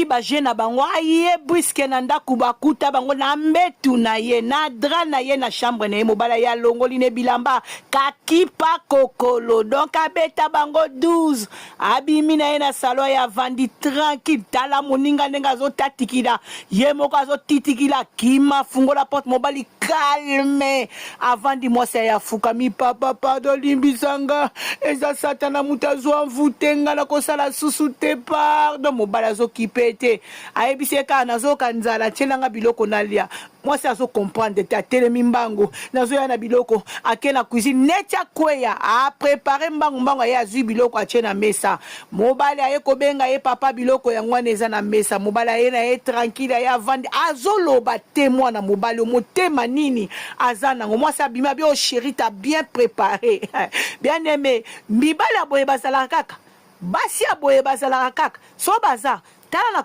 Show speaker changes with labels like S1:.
S1: Baje na bango aye brusque na ndako, bakuta bango na mbetu na ye, na drap na ye, na chambre na ye. Mobali ye alongoli ne bilamba, kakipa kokolo, donc abeta bango 12. Abimi na ye na salon ye, avandi tranquille. Tala moninga ndenge azotatikila ye moko, azotitikila kima, fungola porte. Mobali calme avandi. Mwasi aye, afukami: "Papa, pardon, limbisanga, eza Satana moto azwa mvute nga, na kosala susu te, pardon." Mobali azokipe te, ayebisi ye kaka: "Nazoyoka nzala, atielanga biloko nalia." Mwasi azocomprendre te, atelemi mbangu: "Nazoya na biloko." Ake na cuisine neti akweya, aprépare mbangu mbangu, aye, azwi biloko, atie na mesa. Mobali aye kobenga ye: "Papa, biloko yango wana eza na mesa." Mobali aye na ye tranquille, aye, avandi, azoloba te. Mwana mobali, motema nini aza nango? Mwasi abimi, abi: "O chéri, t'as bien préparé." Bien aimé, mibali ya boye bazalaka kaka, basi ya boye bazalaka kaka. So baza tala na